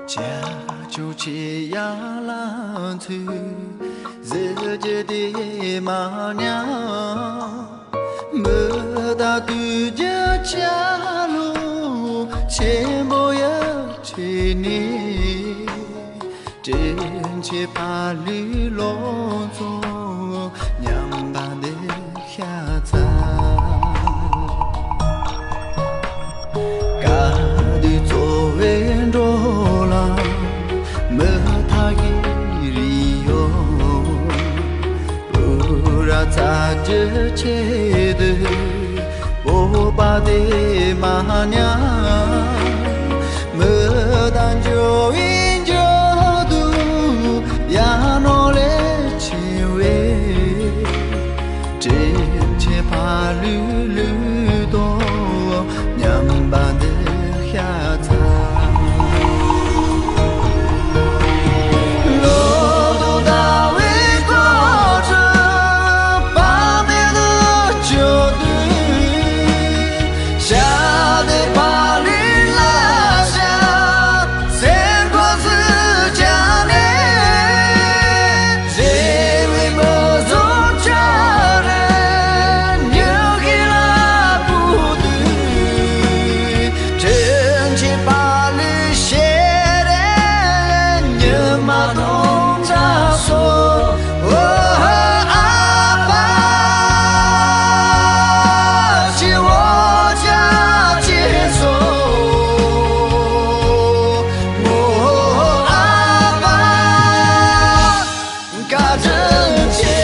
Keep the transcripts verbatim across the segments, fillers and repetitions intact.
བྱ་ཕྱུགས་ཆེ་ཡང་ལ་ཚུད་གཟི་བརྗིད་དེ་མ་ཉམས། མི་དང་དུས་ཀྱི་ཆ་ལུགས་ཆེན་པོ་ཡ་ཆེ་ནི། དྲིན་ཆེན་ཕ་ལུའི་ལོ་ཚོ་ཉམས་པ་འདི་ཤ་ཚ། དཀའ་སྡུག་ཚོ་བའི་འགྲོ་ལ་མི་ཐག་གི་རི་ཡོ། ཨུ་ར་ཚ་རྒྱུ་ཆེད་དུ་སྤོབས་པ་དེ་མ་ཉམས། མི་དང་འགྱུར་བའི་འགྱུར་དུ་ཡང་ནོར་ལས་ཆེ་བའི། དྲིན་ཆེན་ཕ་ལུའི་ལུས་དང་མཉམ་པ་འདི་ཤ་ཚ། ལོ་དང་ཟླ་བའི་སྐོར་དུ་བར་མེད་དུ་བསྐྱོད་དུས། ཤ་དེ་ཕ་ལུའི་ལ་ཤ། སེམས་ཁོང་སུ་བཅངས་ནས། རེ་བའི་མི་བཟོ་བྱ་རེ་ཉི་ཤུ་ལ་བུ་དུས། དྲིན་ཆེན་ཕ་ལུའི་ཞལ་རས་ཉི་མ་དང་འདྲ་སོང་། ཨོ་ཨ་ཕ་ཆེ་བོ་ཅག་ཅེས་སོ། ཨོ་ཨ་ཕ་བཀའ་དྲིན་ཆེ།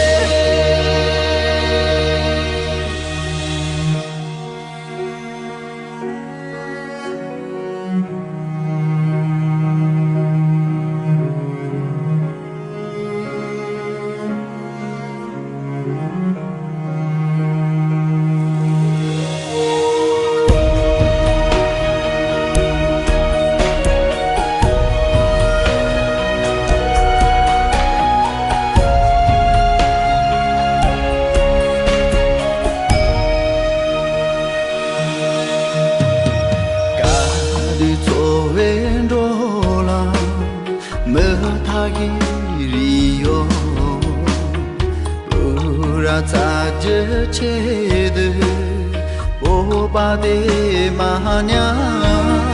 དཀའ་སྡུག་ཚོ་བའི་འགྲོ་ལ་མི་ཐག་གི་རི་ཡོ། ཨུ་ར་ཚ་རྒྱུ་ཆེད་དུ་སྤོབས་པ་དེ་མ་ཉམས།